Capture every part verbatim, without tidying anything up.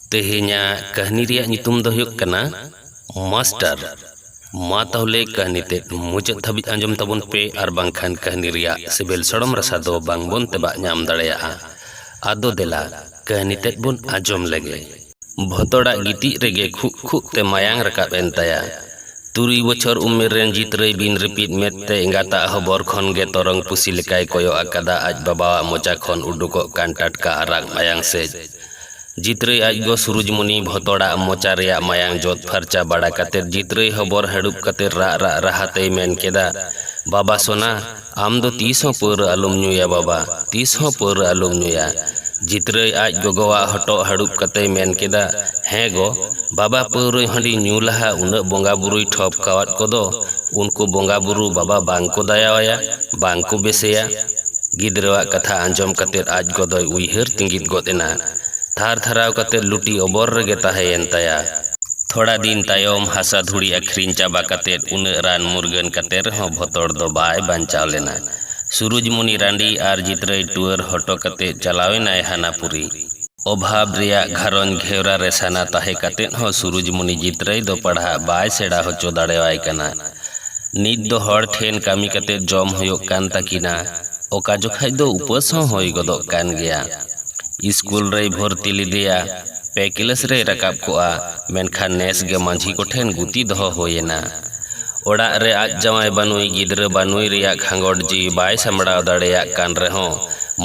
ᱛᱮᱦᱮᱧᱟᱜ ᱠᱟᱹᱦᱱᱤ ᱨᱮᱭᱟᱜ ᱧᱩᱛᱩᱢ ᱫᱚ ᱦᱩᱭᱩᱜ ᱠᱟᱱᱟ ᱢᱟᱥᱴᱟᱨ᱾ ᱢᱟ ᱛᱟᱦᱚᱞᱮ ᱠᱟᱹᱦᱱᱤ ᱛᱮᱫ ᱢᱩᱪᱟᱹᱫ ᱫᱷᱟᱹᱵᱤᱡ ᱟᱸᱡᱚᱢ ᱛᱟᱵᱚᱱ ᱯᱮ, ᱟᱨ ᱵᱟᱝᱠᱷᱟᱱ ᱠᱟᱹᱦᱱᱤ ᱨᱮᱭᱟᱜ ᱥᱤᱵᱤᱞ ᱥᱚᱲᱚᱢ ᱨᱟᱥᱟ ᱫᱚ ᱵᱟᱝ ᱵᱚᱱ ᱛᱮᱵᱟᱜ ᱧᱟᱢ ᱫᱟᱲᱮᱭᱟᱜᱼᱟ᱾ ᱟᱫᱚ ᱫᱮᱞᱟ, ᱠᱟᱹᱦᱱᱤ ᱛᱮᱫ ᱵᱚᱱ ᱟᱸᱡᱚᱢ ᱞᱮᱜᱮ᱾ ᱵᱷᱚᱛᱚᱲᱟᱜ ᱜᱤᱛᱤᱡ ᱨᱮᱜᱮ ᱠᱷᱩᱜ ᱠᱷᱩᱜ ᱛᱮ ᱢᱟᱭᱟᱝ ᱨᱟᱠᱟᱵ ᱮᱱ ᱛᱟᱭᱟ᱾ ᱛᱩᱨᱩᱭ ᱵᱚᱪᱷᱚᱨ ᱩᱢᱮᱨ ᱨᱮᱱ ᱡᱤᱛᱨᱟᱹᱭ ᱵᱤᱱ ᱨᱤᱯᱤᱫ ᱢᱮᱫ ᱛᱮ ᱮᱸᱜᱟᱛᱟᱜ ᱦᱚᱵᱚᱨ ᱠᱷᱚᱱ ᱜᱮ ᱛᱚᱨᱚᱝ ᱯᱩᱥᱤ ᱞᱮᱠᱟᱭ ᱠᱚᱭᱚᱜ ᱟᱠᱟᱫᱟ ᱟᱡ ᱵᱟᱵᱟᱣᱟᱜ ᱢᱚᱪᱟ ᱠᱷᱚᱱ ᱩᱰᱩᱠᱚᱜ ᱠᱟᱱ ᱴᱟᱴᱠᱟ ᱟᱨᱟᱜ ᱢᱟᱭᱟᱝ ᱥᱮᱫ᱾ ᱡᱤᱛᱨᱟᱹᱭ ᱟᱡ ᱜᱚ ᱥᱩᱨᱩᱡᱽᱢᱩᱱᱤ ᱵᱷᱚᱛᱚᱲᱟᱜ ᱢᱚᱪᱟ ᱨᱮᱭᱟᱜ ᱢᱟᱭᱟᱝ ᱡᱚᱫ ᱯᱷᱟᱨᱪᱟ ᱵᱟᱲᱟ ᱠᱟᱛᱮ ᱡᱤᱛᱨᱟᱹᱭ ᱦᱚᱵᱚᱨ ᱦᱟᱹᱲᱩᱵ ᱠᱟᱛᱮ ᱨᱟᱜ ᱨᱟᱜ ᱨᱟᱦᱟ ᱛᱮᱭ ᱢᱮᱱ ᱠᱮᱫᱟ, "ᱵᱟᱵᱟ ᱥᱳᱱᱟ, ᱟᱢ ᱫᱚ ᱛᱤᱥ ᱦᱚᱸ ᱯᱟᱹᱣᱨᱟᱹ ᱟᱞᱚᱢ ᱧᱩᱭᱟ ᱵᱟᱵᱟ, ᱛᱤᱥ ᱦᱚᱸ ᱯᱟᱹᱣᱨᱟᱹ ᱟᱞᱚᱢ ᱧᱩᱭᱟ᱾" ᱡᱤᱛᱨᱟᱹᱭ ᱟᱡ ᱜᱚᱜᱚᱣᱟᱜ ᱦᱚᱴᱚᱜ ᱦᱟᱹᱲᱩᱵ ᱠᱟᱛᱮᱭ ᱢᱮᱱ ᱠᱮᱫᱟ, "ᱦᱮᱸ ᱜᱚ, ᱵᱟᱵᱟ ᱯᱟᱹᱣᱨᱟᱹ ᱦᱟᱺᱰᱤ ᱧᱩ ᱞᱟᱦᱟ ᱩᱱᱟᱹᱜ ᱵᱚᱸᱜᱟ ᱵᱩᱨᱩᱭ ᱴᱷᱚᱯ ᱠᱟᱣᱟᱫ ᱠᱚᱫᱚ, ᱩᱱᱠᱩ ᱵᱚᱸᱜᱟ ᱵᱩᱨᱩ ᱵᱟᱵᱟ ᱵᱟᱝ ᱠᱚ ᱫᱟᱭᱟᱣᱟᱭᱟ, ᱵᱟᱝ ᱠᱚ ᱵᱮᱥᱮᱭᱟ?" ᱜᱤᱫᱽᱨᱟᱹᱣᱟᱜ ᱠᱟᱛᱷᱟ ᱟᱸᱡᱚᱢ ᱠᱟᱛᱮ ᱟᱡ ᱜᱚ ᱫᱚᱭ ᱩᱭᱦᱟᱹᱨ ᱛᱤᱸᱜᱤᱫ ᱜᱚᱫ ᱮᱱᱟ᱾ ᱛᱷᱟᱨ ᱛᱷᱟᱨᱟᱣ ᱠᱟᱛᱮ ᱞᱩᱴᱤ ᱚᱵᱚᱨ ᱨᱮᱜᱮ ᱛᱟᱦᱮᱸᱭᱮᱱ ᱛᱟᱭᱟ᱾ ᱛᱷᱚᱲᱟ ᱫᱤᱱ ᱛᱟᱭᱚᱢ ᱦᱟᱥᱟ ᱫᱷᱩᱲᱤ ᱟᱹᱠᱷᱨᱤᱧ ᱪᱟᱵᱟ ᱠᱟᱛᱮ ᱩᱱᱟᱹᱜ ᱨᱟᱱ ᱢᱩᱨᱜᱟᱹᱱ ᱠᱟᱛᱮ ᱨᱮᱦᱚᱸ ᱵᱷᱚᱛᱚᱲ ᱫᱚ ᱵᱟᱭ ᱵᱟᱧᱪᱟᱣ ᱞᱮᱱᱟ᱾ ᱥᱩᱨᱩᱡᱽᱢᱩᱱᱤ ᱨᱟᱺᱰᱤ ᱟᱨ ᱡᱤᱛᱨᱟᱹᱭ ᱴᱩᱣᱟᱹᱨ ᱦᱚᱴᱚ ᱠᱟᱛᱮ ᱪᱟᱞᱟᱣ ᱮᱱᱟᱭ ᱦᱟᱱᱟᱯᱩᱨᱤ᱾ ᱚᱵᱷᱟᱵᱽ ᱨᱮᱭᱟᱜ ᱜᱷᱟᱨᱚᱸᱡᱽ ᱜᱷᱮᱣᱨᱟ ᱨᱮ ᱥᱟᱱᱟ ᱛᱟᱦᱮᱸ ᱠᱟᱛᱮ ᱦᱚᱸ ᱥᱩᱨᱩᱡᱽᱢᱩᱱᱤ ᱡᱤᱛᱨᱟᱹᱭ ᱫᱚ ᱯᱟᱲᱦᱟᱜ ᱵᱟᱭ ᱥᱮᱬᱟ ᱦᱚᱪᱚ ᱫᱟᱲᱮᱣᱟᱭ ᱠᱟᱱᱟ᱾ ᱱᱤᱛ ᱫᱚ ᱦᱚᱲ ᱴᱷᱮᱱ ᱠᱟᱹᱢᱤ ᱠᱟᱛᱮ ᱡᱚᱢ ᱦᱩᱭᱩᱜ ᱠᱟᱱ ᱛᱟᱹᱠᱤᱱᱟ, ᱚᱠᱟ ᱡᱚᱠᱷᱟᱡ ᱫᱚ ᱩᱯᱟᱹᱥ ᱦᱚᱸ ᱦᱩᱭ ᱜᱚᱫᱚᱜ ᱠᱟᱱ ᱜᱮᱭᱟ᱾ ᱤᱥᱠᱩᱞ ᱨᱮᱭ ᱵᱷᱚᱨᱛᱤ ᱞᱮᱫᱮᱭᱟ᱾ ᱯᱮ ᱠᱞᱟᱥ ᱨᱮᱭ ᱨᱟᱠᱟᱵ ᱠᱚᱜᱼᱟ, ᱢᱮᱱᱠᱷᱟᱱ ᱱᱮᱥ ᱜᱮ ᱢᱟᱹᱡᱷᱤ ᱠᱚᱴᱷᱮᱱ ᱜᱩᱛᱤ ᱫᱚᱦᱚ ᱦᱩᱭᱮᱱᱟ᱾ ᱚᱲᱟᱜ ᱨᱮ ᱟᱡ ᱡᱟᱶᱟᱭ ᱵᱟᱹᱱᱩᱭ, ᱜᱤᱫᱽᱨᱟᱹ ᱵᱟᱹᱱᱩᱭ ᱨᱮᱭᱟᱜ ᱠᱷᱟᱸᱜᱚᱴ ᱡᱤᱣᱤ ᱵᱟᱭ ᱥᱟᱢᱵᱲᱟᱣ ᱫᱟᱲᱮᱭᱟᱜ ᱠᱟᱱ ᱨᱮᱦᱚᱸ,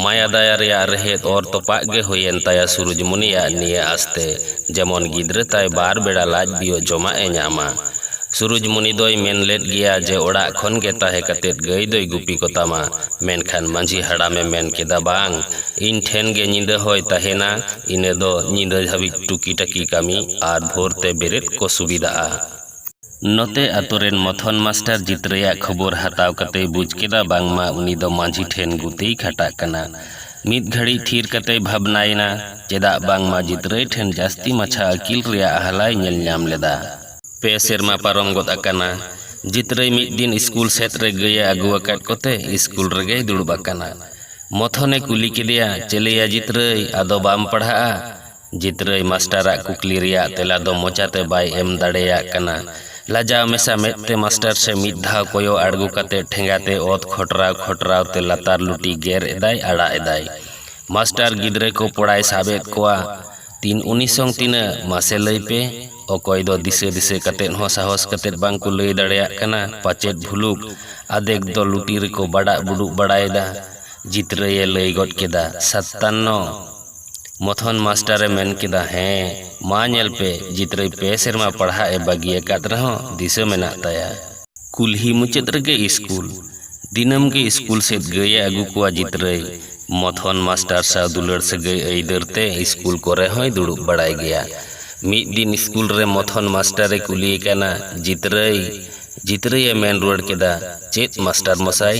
ᱢᱟᱭᱟ ᱫᱟᱭᱟ ᱨᱮᱭᱟᱜ ᱨᱮᱦᱮᱫ ᱚᱨ ᱛᱚᱯᱟᱜ ᱜᱮ ᱦᱩᱭᱮᱱ ᱛᱟᱭᱟ ᱥᱩᱨᱩᱡᱽᱢᱩᱱᱤᱭᱟᱜ ᱱᱤᱭᱟᱹ ᱟᱥᱛᱮ, ᱡᱮᱢᱚᱱ ᱜᱤᱫᱽᱨᱟᱹ ᱛᱟᱭ ᱵᱟᱨ ᱵᱮᱲᱟ ᱞᱟᱡ ᱵᱤᱭᱳᱜ ᱡᱚᱢᱟᱜ ᱮ ᱧᱟᱢᱟ᱾ ᱥᱩᱨᱩᱡᱽᱢᱩᱱᱤ ᱫᱚᱭ ᱢᱮᱱ ᱞᱮᱫ ᱜᱮᱭᱟ ᱡᱮ ᱚᱲᱟᱜ ᱠᱷᱚᱱ ᱜᱮ ᱛᱟᱦᱮᱸ ᱠᱟᱛᱮ ᱜᱟᱹᱭ ᱫᱚᱭ ᱜᱩᱯᱤ ᱠᱚᱛᱟᱢᱟ, ᱢᱮᱱᱠᱷᱟᱱ ᱢᱟᱹᱡᱷᱤ ᱦᱟᱲᱟᱢᱮ ᱢᱮᱱ ᱠᱮᱫᱟ, "ᱵᱟᱝ, ᱤᱧ ᱴᱷᱮᱱ ᱜᱮ ᱧᱤᱫᱟᱹ ᱦᱚᱸᱭ ᱛᱟᱦᱮᱱᱟ, ᱤᱱᱟᱹ ᱫᱚ ᱧᱤᱫᱟᱹ ᱦᱟᱹᱵᱤᱡ ᱴᱩᱠᱤ ᱴᱟᱠᱤ ᱠᱟᱹᱢᱤ ᱟᱨ ᱵᱷᱳᱨ ᱛᱮ ᱵᱮᱨᱮᱫ ᱠᱚ ᱥᱩᱵᱤᱫᱷᱟᱜᱼᱟ᱾" ᱱᱚᱛᱮ ᱟᱛᱳ ᱨᱮᱱ ᱢᱚᱛᱷᱚᱱ ᱢᱟᱥᱴᱟᱨ ᱡᱤᱛᱨᱟᱹᱭᱟᱜ ᱠᱷᱚᱵᱚᱨ ᱦᱟᱛᱟᱣ ᱠᱟᱛᱮᱭ ᱵᱩᱡᱽ ᱠᱮᱫᱟ ᱵᱟᱝᱢᱟ ᱩᱱᱤ ᱫᱚ ᱢᱟᱹᱡᱷᱤ ᱴᱷᱮᱱ ᱜᱩᱛᱤᱭ ᱠᱷᱟᱴᱟᱜ ᱠᱟᱱᱟ᱾ ᱢᱤᱫ ᱜᱷᱟᱹᱲᱤᱡ ᱛᱷᱤᱨ ᱠᱟᱛᱮᱭ ᱵᱷᱟᱵᱽᱱᱟᱭᱮᱱᱟ, ᱪᱮᱫᱟᱜ ᱵᱟᱝᱢᱟ ᱡᱤᱛᱨᱟᱹᱭ ᱴᱷᱮᱱ ᱡᱟᱹᱥᱛᱤ ᱢᱟᱪᱷᱟ ᱟᱹᱠᱤᱞ ᱨᱮᱭᱟᱜ ᱦᱟᱞᱟᱭ ᱧᱮᱞ ᱧᱟᱢ ᱞᱮᱫᱟ᱾ ᱯᱮ ᱥᱮᱨᱢᱟ ᱯᱟᱨᱚᱢ ᱜᱚᱫ ᱟᱠᱟᱱᱟ᱾ ᱡᱤᱛᱨᱟᱹᱭ ᱢᱤᱫ ᱫᱤᱱ ᱤᱥᱠᱩᱞ ᱥᱮᱫ ᱨᱮ ᱜᱟᱹᱭᱮ ᱟᱹᱜᱩ ᱟᱠᱟᱫ ᱠᱚᱛᱮ ᱤᱥᱠᱩᱞ ᱨᱮᱜᱮᱭ ᱫᱩᱲᱩᱵ ᱟᱠᱟᱱᱟ᱾ ᱢᱚᱛᱷᱚᱱᱮ ᱠᱩᱞᱤ ᱠᱮᱫᱮᱭᱟ, "ᱪᱮᱞᱮᱭᱟ ᱡᱤᱛᱨᱟᱹᱭ, ᱟᱫᱚ ᱵᱟᱢ ᱯᱟᱲᱦᱟᱜᱼᱟ?" ᱡᱤᱛᱨᱟᱹᱭ ᱢᱟᱥᱴᱟᱨᱟᱜ ᱠᱩᱠᱞᱤ ᱨᱮᱭᱟᱜ ᱛᱮᱞᱟ ᱫᱚ ᱢᱚᱪᱟᱛᱮ ᱵᱟᱭ ᱮᱢ ᱫᱟᱲᱮᱭᱟᱜ ᱠᱟᱱᱟ᱾ ᱞᱟᱡᱟᱣ ᱢᱮᱥᱟ ᱢᱮᱫ ᱛᱮ ᱢᱟᱥᱴᱟᱨ ᱥᱮ ᱢᱤᱫ ᱫᱷᱟᱣ ᱠᱚᱭᱚᱜ ᱟᱬᱜᱚ ᱠᱟᱛᱮ ᱴᱷᱮᱸᱜᱟ ᱛᱮ ᱚᱛ ᱠᱷᱚᱴᱨᱟᱣ ᱠᱷᱚᱴᱨᱟᱣ ᱛᱮ ᱞᱟᱛᱟᱨ ᱞᱩᱴᱤ ᱜᱮᱨ ᱮᱫᱟᱭ, ᱟᱲᱟᱜ ᱮᱫᱟᱭ᱾ ᱢᱟᱥᱴᱟᱨ ᱜᱤᱫᱽᱨᱟᱹ ᱠᱚ ᱯᱚᱲᱟᱭ ᱥᱟᱵ ᱮᱫ ᱠᱚᱣᱟ᱾ ᱛᱤᱱ ᱩᱱᱤ ᱥᱚᱝ ᱛᱤᱱᱟᱹᱜ? ᱢᱟᱥᱮ ᱞᱟᱹᱭ ᱯᱮ᱾ ᱚᱠᱚᱭ ᱫᱚ ᱫᱤᱥᱟᱹ ᱫᱤᱥᱟᱹ ᱠᱟᱛᱮᱫ ᱦᱚᱸ ᱥᱟᱦᱚᱥ ᱠᱟᱛᱮᱫ ᱵᱟᱝ ᱠᱚ ᱞᱟᱹᱭ ᱫᱟᱲᱮᱭᱟᱜ ᱠᱟᱱᱟ, ᱯᱟᱪᱮᱫ ᱵᱷᱩᱞᱩᱠ᱾ ᱟᱫᱮᱠ ᱫᱚ ᱞᱩᱴᱤ ᱨᱮᱠᱚ ᱵᱟᱰᱟᱜ ᱵᱩᱰᱩᱜ ᱵᱟᱲᱟᱭᱮᱫᱟ᱾ ᱡᱤᱛᱨᱟᱹᱭᱮ ᱞᱟᱹᱭ ᱜᱚᱫ ᱠᱮᱫᱟ, "ᱥᱟᱛᱛᱟᱱᱱᱚ!" ᱢᱚᱛᱷᱚᱱ ᱢᱟᱥᱴᱟᱨᱮ ᱢᱮᱱ ᱠᱮᱫᱟ, "ᱦᱮᱸ, ᱢᱟ ᱧᱮᱞ ᱯᱮ, ᱡᱤᱛᱨᱟᱹᱭ ᱯᱮ ᱥᱮᱨᱢᱟ ᱯᱟᱲᱦᱟᱜ ᱮ ᱵᱟᱹᱜᱤ ᱟᱠᱟᱫ ᱨᱮᱦᱚᱸ ᱫᱤᱥᱟᱹ ᱢᱮᱱᱟᱜ ᱛᱟᱭᱟ᱾ ᱠᱩᱞᱦᱤ ᱢᱩᱪᱟᱹᱫ ᱨᱮᱜᱮ ᱤᱥᱠᱩᱞ᱾ ᱫᱤᱱᱟᱹᱢ ᱜᱮ ᱤᱥᱠᱩᱞ ᱥᱮᱫ ᱜᱟᱹᱭᱮ ᱟᱹᱜᱩ ᱠᱚᱣᱟ ᱡᱤᱛᱨᱟᱹᱭ᱾ ᱢᱚᱛᱷᱚᱱ ᱢᱟᱥᱴᱟᱨ ᱥᱟᱶ ᱫᱩᱞᱟᱹᱲ ᱥᱟᱹᱜᱟᱹᱭ ᱟᱹᱭᱫᱟᱹᱨ ᱛᱮ ᱤᱥᱠᱩᱞ ᱠᱚᱨᱮ ᱦᱚᱸᱭ ᱫᱩᱲᱩᱵ ᱵᱟᱲᱟᱭ ᱜᱮᱭᱟ᱾ ᱢᱤᱫ ᱫᱤᱱ ᱤᱥᱠᱩᱞ ᱨᱮ ᱢᱚᱛᱷᱚᱱ ᱢᱟᱥᱴᱟᱨᱮ ᱠᱩᱞᱤᱭᱮ ᱠᱟᱱᱟ, "ᱡᱤᱛᱨᱟᱹᱭ?" ᱡᱤᱛᱨᱟᱹᱭᱮ ᱢᱮᱱ ᱨᱩᱣᱟᱹᱲ ᱠᱮᱫᱟ, "ᱪᱮᱫ ᱢᱟᱥᱴᱟᱨ ᱢᱚᱥᱟᱭ?"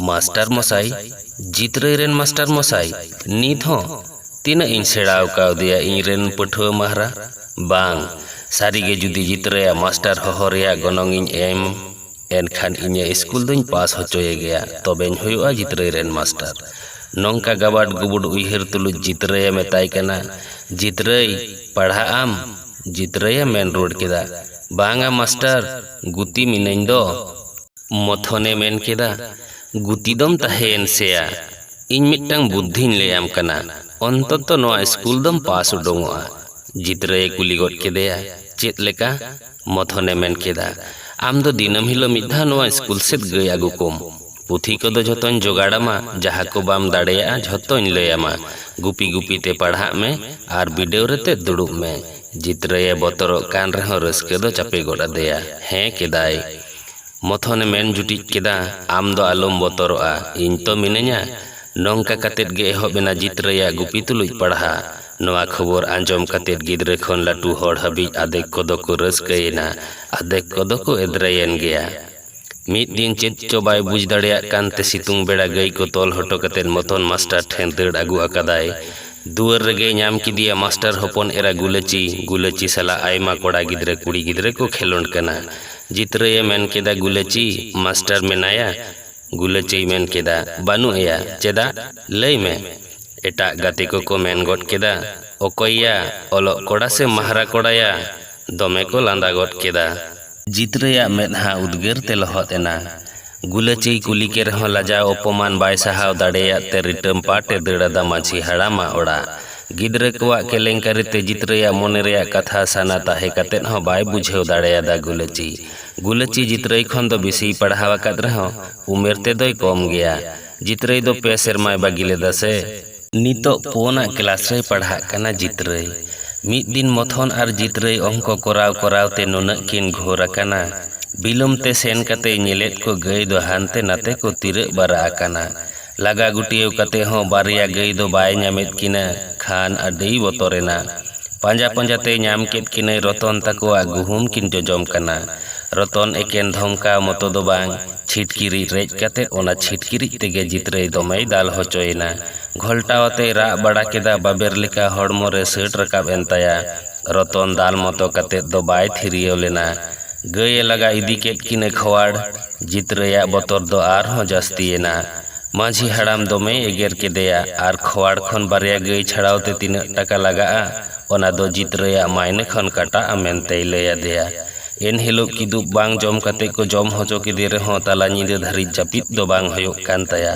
"ᱢᱟᱥᱴᱟᱨ ᱢᱚᱥᱟᱭ? ᱡᱤᱛᱨᱟᱹᱭ ᱨᱮᱱ ᱢᱟᱥᱴᱟᱨ ᱢᱚᱥᱟᱭ? ᱱᱤᱛ ᱦᱚᱸ? ᱛᱤᱱᱟᱹᱜ ᱤᱧ ᱥᱮᱬᱟ ᱟᱠᱟᱣᱫᱮᱭᱟ ᱤᱧ ᱨᱮᱱ ᱯᱟᱹᱴᱷᱩᱣᱟᱹ ᱢᱟᱦᱟᱨᱟ? ᱵᱟᱝ, ᱥᱟᱹᱨᱤᱜᱮ ᱡᱩᱫᱤ ᱡᱤᱛᱨᱟᱹᱭᱟᱜ ᱢᱟᱥᱴᱟᱨ ᱦᱚᱦᱚ ᱨᱮᱭᱟᱜ ᱜᱚᱱᱚᱝ ᱤᱧ ᱮᱢ, ᱮᱱᱠᱷᱟᱱ ᱤᱧᱟᱹᱜ ᱤᱥᱠᱩᱞ ᱫᱚᱧ ᱯᱟᱥ ᱦᱚᱪᱚᱭᱮ ᱜᱮᱭᱟ, ᱛᱚᱵᱮᱧ ᱦᱩᱭᱩᱜᱼᱟ ᱡᱤᱛᱨᱟᱹᱭ ᱨᱮᱱ ᱢᱟᱥᱴᱟᱨ᱾" ᱱᱚᱝᱠᱟ ᱜᱟᱵᱟᱰ ᱜᱩᱵᱩᱰ ᱩᱭᱦᱟᱹᱨ ᱛᱩᱞᱩᱡ ᱡᱤᱛᱨᱟᱹᱭᱮ ᱢᱮᱛᱟᱭ ᱠᱟᱱᱟ, "ᱡᱤᱛᱨᱟᱹᱭ, ᱯᱟᱲᱦᱟᱜ ᱟᱢ?" ᱡᱤᱛᱨᱟᱹᱭᱮ ᱢᱮᱱ ᱨᱩᱣᱟᱹᱲ ᱠᱮᱫᱟ, "ᱵᱟᱝᱟ ᱢᱟᱥᱴᱟᱨ, ᱜᱩᱛᱤ ᱢᱤᱱᱟᱹᱧ ᱫᱚ᱾" ᱢᱚᱛᱷᱚᱱᱮ ᱢᱮᱱ ᱠᱮᱫᱟ, "ᱜᱩᱛᱤ ᱫᱚᱢ ᱛᱟᱦᱮᱸᱭᱮᱱ ᱥᱮᱭᱟ, ᱤᱧ ᱢᱤᱫᱴᱟᱝ ᱵᱩᱫᱽᱫᱷᱤᱧ ᱞᱟᱹᱭᱟᱢ ᱠᱟᱱᱟ, ᱚᱱᱛᱚᱛᱚ ᱱᱚᱣᱟ ᱤᱥᱠᱩᱞ ᱫᱚᱢ ᱯᱟᱥ ᱩᱰᱩᱝᱚᱜᱼᱟ᱾" ᱡᱤᱛᱨᱟᱹᱭᱮ ᱠᱩᱞᱤ ᱜᱚᱫ ᱠᱮᱫᱮᱭᱟ, "ᱪᱮᱫ ᱞᱮᱠᱟ?" ᱢᱚᱛᱷᱚᱱᱮ ᱢᱮᱱ ᱠᱮᱫᱟ, "ᱟᱢ ᱫᱚ ᱫᱤᱱᱟᱹᱢ ᱦᱤᱞᱳᱜ ᱢᱤᱫ ᱫᱷᱟᱣ ᱱᱚᱣᱟ ᱤᱥᱠᱩᱞ ᱥᱮᱫ ᱜᱟᱹᱭ ᱟᱹᱜᱩ ᱠᱚᱢ᱾ ᱯᱩᱛᱷᱤ ᱠᱚᱫᱚ ᱡᱷᱚᱛᱚᱧ ᱡᱚᱜᱟᱲ ᱟᱢᱟ, ᱡᱟᱦᱟᱸ ᱠᱚ ᱵᱟᱢ ᱫᱟᱲᱮᱭᱟᱜᱼᱟ ᱡᱷᱚᱛᱚᱧ ᱞᱟᱹᱭ ᱟᱢᱟ᱾ ᱜᱩᱯᱤ ᱜᱩᱯᱤ ᱛᱮ ᱯᱟᱲᱦᱟᱜ ᱢᱮ ᱟᱨ ᱵᱤᱰᱟᱹᱣ ᱨᱮ ᱛᱮᱫ ᱫᱩᱲᱩᱵ ᱢᱮ᱾" ᱡᱤᱛᱨᱟᱹᱭᱮ ᱵᱚᱛᱚᱨᱚᱜ ᱠᱟᱱ ᱨᱮᱦᱚᱸ ᱨᱟᱹᱥᱠᱟᱹ ᱫᱚ ᱪᱟᱯᱮ ᱜᱚᱫ ᱟᱫᱮᱭᱟ᱾ ᱦᱮᱸ ᱠᱮᱫᱟᱭ᱾ ᱢᱚᱛᱷᱚᱱᱮ ᱢᱮᱱ ᱡᱩᱴᱤᱡ ᱠᱮᱫᱟ, "ᱟᱢ ᱫᱚ ᱟᱞᱚᱢ ᱵᱚᱛᱚᱨᱚᱜᱼᱟ, ᱤᱧ ᱛᱚ ᱢᱤᱱᱟᱹᱧᱟ᱾" ᱱᱚᱝᱠᱟ ᱠᱟᱛᱮᱫ ᱜᱮ ᱮᱦᱚᱵ ᱮᱱᱟ ᱡᱤᱛᱨᱟᱹᱭᱟᱜ ᱜᱩᱯᱤ ᱛᱩᱞᱩᱡ ᱯᱟᱲᱦᱟᱜ᱾ ᱱᱚᱣᱟ ᱠᱷᱚᱵᱚᱨ ᱟᱸᱡᱚᱢ ᱠᱟᱛᱮᱫ ᱜᱤᱫᱽᱨᱟᱹ ᱠᱷᱚᱱ ᱞᱟᱹᱴᱩ ᱦᱚᱲ ᱦᱟᱹᱵᱤᱡ ᱟᱫᱮᱠ ᱠᱚᱫᱚ ᱠᱚ ᱨᱟᱹᱥᱠᱟᱹᱭᱮᱱᱟ, ᱟᱫᱮᱠ ᱠᱚᱫᱚ ᱠᱚ ᱮᱫᱽᱨᱮᱭᱮᱱ ᱜᱮᱭᱟ᱾ ᱢᱤᱫ ᱫᱤᱱ ᱪᱮᱫ ᱪᱚ ᱵᱟᱭ ᱵᱩᱡᱽ ᱫᱟᱲᱮᱭᱟᱜ ᱠᱟᱱ ᱛᱮ ᱥᱤᱛᱩᱝ ᱵᱮᱲᱟ ᱜᱟᱹᱭ ᱠᱚ ᱛᱚᱞ ᱦᱚᱴᱚ ᱠᱟᱛᱮᱫ ᱢᱚᱛᱷᱚᱱ ᱢᱟᱥᱴᱟᱨ ᱴᱷᱮᱱ ᱫᱟᱹᱲ ᱟᱹᱜᱩ ᱟᱠᱟᱫᱟᱭ᱾ ᱫᱩᱣᱟᱹᱨ ᱨᱮᱜᱮᱭ ᱧᱟᱢ ᱠᱮᱫᱮᱭᱟ ᱢᱟᱥᱴᱟᱨ ᱦᱚᱯᱚᱱ ᱮᱨᱟ ᱜᱩᱞᱟᱹᱪᱤ᱾ ᱜᱩᱞᱟᱹᱪᱤ ᱥᱟᱞᱟᱜ ᱟᱭᱢᱟ ᱠᱚᱲᱟ ᱜᱤᱫᱽᱨᱟᱹ ᱠᱩᱲᱤ ᱜᱤᱫᱽᱨᱟᱹ ᱠᱚ ᱠᱷᱮᱞᱳᱸᱰ ᱠᱟᱱᱟ᱾ ᱡᱤᱛᱨᱟᱹᱭᱮ ᱢᱮᱱ ᱠᱮᱫᱟ, "ᱜᱩᱞᱟᱹᱪᱤ, ᱢᱟᱥᱴᱟᱨ ᱢᱮᱱᱟᱭᱟ?" ᱜᱩᱞᱟᱹᱪᱤᱭ ᱢᱮᱱ ᱠᱮᱫᱟ, "ᱵᱟᱹᱱᱩᱜ ᱮᱭᱟ, ᱪᱮᱫᱟᱜ? ᱞᱟᱹᱭ ᱢᱮ᱾" ᱮᱴᱟᱜ ᱜᱟᱛᱮ ᱠᱚᱠᱚ ᱢᱮᱱ ᱜᱚᱫ ᱠᱮᱫᱟ, "ᱚᱠᱚᱭᱭᱟ, ᱚᱞᱚᱜ ᱠᱚᱲᱟ ᱥᱮ ᱢᱟᱦᱨᱟ ᱠᱚᱲᱟᱭᱟ?" ᱫᱚᱢᱮ ᱠᱚ ᱞᱟᱸᱫᱟ ᱜᱚᱫ ᱠᱮᱫᱟ᱾ ᱡᱤᱛᱨᱟᱹᱭᱟᱜ ᱢᱮᱫᱦᱟ ᱩᱫᱽᱜᱟᱹᱨ ᱛᱮ ᱞᱚᱦᱚᱫ ᱮᱱᱟ᱾ ᱜᱩᱞᱟᱹᱪᱤᱭ ᱠᱩᱞᱤ ᱠᱮ ᱨᱮᱦᱚᱸ ᱞᱟᱡᱟᱣ ᱚᱯᱚᱢᱟᱱ ᱵᱟᱭ ᱥᱟᱦᱟᱣ ᱫᱟᱲᱮᱭᱟᱫ ᱛᱮ ᱨᱤᱴᱟᱹᱢ ᱯᱟᱴ ᱮ ᱫᱟᱹᱲ ᱟᱫᱟ ᱢᱟᱹᱡᱷᱤ ᱦᱟᱲᱟᱢᱟᱜ ᱚᱲᱟᱜ᱾ ᱜᱤᱫᱽᱨᱟᱹ ᱠᱚᱣᱟᱜ ᱠᱮᱞᱮᱝᱠᱟᱨᱤ ᱛᱮ ᱡᱤᱛᱨᱟᱹᱭᱟᱜ ᱢᱚᱱᱮ ᱨᱮᱭᱟᱜ ᱠᱟᱛᱷᱟ ᱥᱟᱱᱟ ᱛᱟᱦᱮᱸ ᱠᱟᱛᱮᱫ ᱦᱚᱸ ᱵᱟᱭ ᱵᱩᱡᱷᱟᱹᱣ ᱫᱟᱲᱮᱭᱟᱫᱟ ᱜᱩᱞᱟᱹᱪᱤ᱾ ᱜᱩᱞᱟᱹᱪᱤ ᱡᱤᱛᱨᱟᱹᱭ ᱠᱷᱚᱱ ᱫᱚ ᱵᱮᱥᱤᱭ ᱯᱟᱲᱦᱟᱣ ᱟᱠᱟᱫ ᱨᱮᱦᱚᱸ ᱩᱢᱮᱨ ᱛᱮᱫᱚᱭ ᱠᱚᱢ ᱜᱮᱭᱟ᱾ ᱡᱤᱛᱨᱟᱹᱭ ᱫᱚ ᱯᱮ ᱥᱮᱨᱢᱟᱭ ᱵᱟᱹᱜᱤ ᱞᱮᱫᱟ ᱥᱮ᱾ ᱱᱤᱛᱚᱜ ᱯᱩᱱᱟᱜ ᱠᱞᱟᱥ ᱨᱮᱭ ᱯᱟᱲᱦᱟᱜ ᱠᱟᱱᱟ ᱡᱤᱛᱨᱟᱹᱭ᱾ ᱢᱤᱫ ᱫᱤᱱ ᱢᱚᱛᱷᱚᱱ ᱟᱨ ᱡᱤᱛᱨᱟᱹᱭ ᱚᱝᱠᱚ ᱠᱚᱨᱟᱣ ᱠᱚᱨᱟᱣ ᱛᱮ ᱱᱩᱱᱟᱹᱜ ᱠᱤᱱ ᱜᱷᱳᱨ ᱟᱠᱟᱱᱟ᱾ ᱵᱤᱞᱚᱢ ᱛᱮ ᱥᱮᱱ ᱠᱟᱛᱮ ᱧᱮᱞᱮᱫ ᱠᱚ ᱜᱟᱹᱭ ᱫᱚ ᱦᱟᱱᱛᱮ ᱱᱟᱛᱮ ᱠᱚ ᱛᱤᱨᱟᱹᱜ ᱵᱟᱨᱟ ᱟᱠᱟᱱᱟ᱾ ᱞᱟᱜᱟ ᱜᱩᱴᱤᱭᱟᱹᱣ ᱠᱟᱛᱮ ᱦᱚᱸ ᱵᱟᱨᱭᱟ ᱜᱟᱹᱭ ᱫᱚ ᱵᱟᱭ ᱧᱟᱢᱮᱫ ᱠᱤᱱᱟ ᱠᱷᱟᱱ ᱟᱹᱰᱤᱭ ᱵᱚᱛᱚᱨᱮᱱᱟ᱾ ᱯᱟᱸᱡᱟ ᱯᱟᱸᱡᱟ ᱛᱮᱭ ᱧᱟᱢ ᱠᱮᱫ ᱠᱤᱱᱟᱹᱭ ᱨᱚᱛᱚᱱ ᱛᱟᱠᱚᱣᱟᱜ ᱜᱩᱦᱩᱢ ᱠᱤᱱ ᱡᱚᱡᱚᱢ ᱠᱟᱱᱟ᱾ ᱨᱚᱛᱚᱱ ᱮᱠᱮᱱ ᱫᱷᱚᱢᱠᱟᱣ ᱢᱚᱛᱚ ᱫᱚ ᱵᱟᱝ, ᱪᱷᱤᱴᱠᱤᱨᱤᱡ ᱨᱮᱡ ᱠᱟᱛᱮ ᱚᱱᱟ ᱪᱷᱤᱴᱠᱤᱨᱤᱡ ᱛᱮᱜᱮ ᱡᱤᱛᱨᱟᱹᱭ ᱫᱚᱢᱮᱭ ᱫᱟᱞ ᱦᱚᱪᱚᱭᱮᱱᱟ᱾ ᱜᱷᱚᱞᱴᱟᱣ ᱟᱛᱮᱭ ᱨᱟᱜ ᱵᱟᱲᱟ ᱠᱮᱫᱟ, ᱵᱟᱵᱮᱨ ᱞᱮᱠᱟ ᱦᱚᱲᱢᱚ ᱨᱮ ᱥᱟᱹᱴ ᱨᱟᱠᱟᱵ ᱮᱱ ᱛᱟᱭᱟ᱾ ᱨᱚᱛᱚᱱ ᱫᱟᱞ ᱢᱚᱛᱚ ᱠᱟᱛᱮ ᱫᱚ ᱵᱟᱭ ᱛᱷᱤᱨᱭᱟᱹᱣ ᱞᱮᱱᱟ᱾ ᱜᱟᱹᱭ ᱮ ᱞᱟᱜᱟ ᱤᱫᱤ ᱠᱮᱫ ᱠᱤᱱᱟᱹ ᱠᱷᱚᱣᱟᱲ᱾ ᱡᱤᱛᱨᱟᱹᱭᱟᱜ ᱵᱚᱛᱚᱨ ᱫᱚ ᱟᱨᱦᱚᱸ ᱡᱟᱹᱥᱛᱤᱭᱮᱱᱟ᱾ ᱢᱟᱹᱡᱷᱤ ᱦᱟᱲᱟᱢ ᱫᱚᱢᱮᱭ ᱮᱜᱮᱨ ᱠᱮᱫᱮᱭᱟ ᱟᱨ ᱠᱷᱚᱣᱟᱲ ᱠᱷᱚᱱ ᱵᱟᱨᱭᱟ ᱜᱟᱹᱭ ᱪᱷᱟᱲᱟᱣ ᱛᱮ ᱛᱤᱱᱟᱹᱜ ᱴᱟᱠᱟ ᱞᱟᱜᱟᱜᱼᱟ, ᱚᱱᱟ ᱫᱚ ᱡᱤᱛᱨᱟᱹᱭᱟᱜ ᱢᱟᱭᱱᱮ ᱠᱷᱚᱱ ᱠᱟᱴᱟᱜᱼᱟ ᱢᱮᱱᱛᱮᱭ ᱞᱟᱹᱭ ᱟᱫᱮᱭᱟ᱾ ᱮᱱ ᱦᱤᱞᱳᱜ ᱠᱤᱫᱩᱵ ᱵᱟᱝ ᱡᱚᱢ ᱠᱟᱛᱮ ᱠᱚ ᱡᱚᱢ ᱦᱚᱪᱚ ᱠᱮᱫᱮ ᱨᱮᱦᱚᱸ ᱛᱟᱞᱟ ᱧᱤᱫᱟᱹ ᱫᱷᱟᱹᱨᱤᱡ ᱡᱟᱹᱯᱤᱫ ᱫᱚ ᱵᱟᱝ ᱦᱩᱭᱩᱜ ᱠᱟᱱ ᱛᱟᱭᱟ᱾